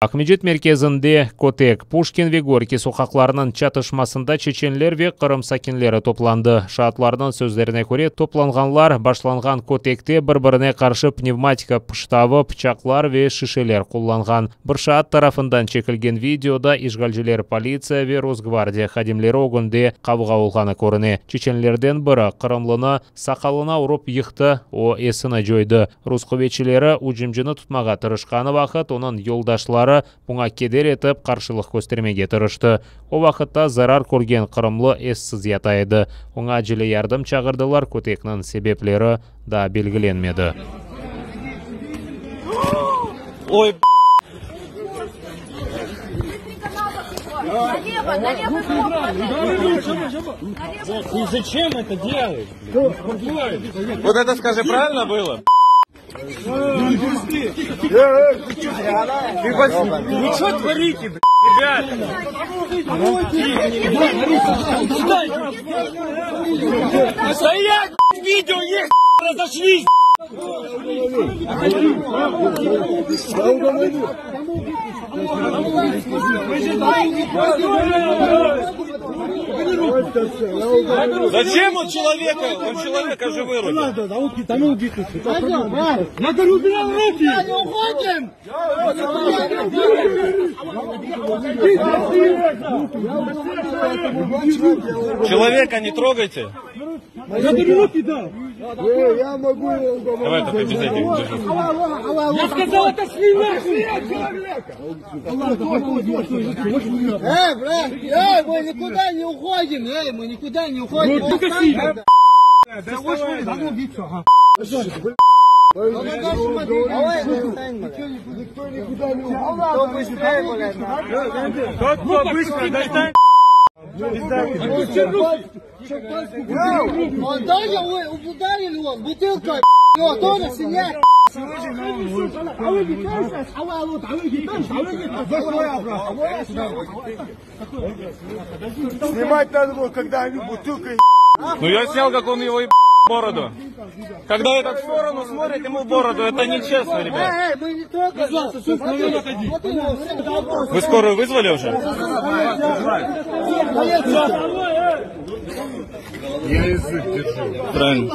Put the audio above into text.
Aqmescit merkezinde Kötek, Puşkin ve Gorkiy soqaqlarınıñ çatışmasında çeçenler ve Qırım sakinleri toplandı. Şaatlarnıñ sözlerine köre, toplanğanlar başlanğan kötekte bir-birine qarşı pnevmatika pıştavı, pıçaqlar ve şişeler qullanğan. Bir şaat tarafından çekilgen videoda işğalciler, politsiya ve Rosgvardiya hadimleri ögünde qavğa olğanı körüne. Çeçenlerden biri qırımlını saqalına urıp yıqtı, o esini coydı. Rus quvetçileri ücümcini tutmağa tırışqanı vaqıt onıñ yoldaşları buña keder etip, qarşılıq köstermege tırıştı. O vaqıtta zarar körgen qırımlı essiz yata edi. Oña acele yardım çağırdılar, kötekniñ sebepleri daa belgilenmedi. Вот это скажи, правильно было? Вы что творите, ребята? Стоять, видео есть, разошлись. Зачем он человека? Он человека же вырубил. Я говорю, убирай руки! Не уходим! Человека не трогайте. Я говорю, руки дал! Я могу его уговорить. Давай только без этих держу. Я сказал, отошли нахуй! Эй, брат, эй, мы никуда не уходим, эй, мы никуда не уходим. Ну, ты Давай, Никто никуда не уходит. Кто быстрее, блядь. Тот, кто быстро достань. Он тоже ударили он, бутылка, его тоже синяк. Снимать надо было, когда они бутылкой Ну я снял, как он его еб... бороду. Когда этот в сторону смотрит, ему в бороду. Это нечестно, ребят. Эй, эй, мы не трогаем. Вы скорую вызвали уже? Я язык держу. Правильно.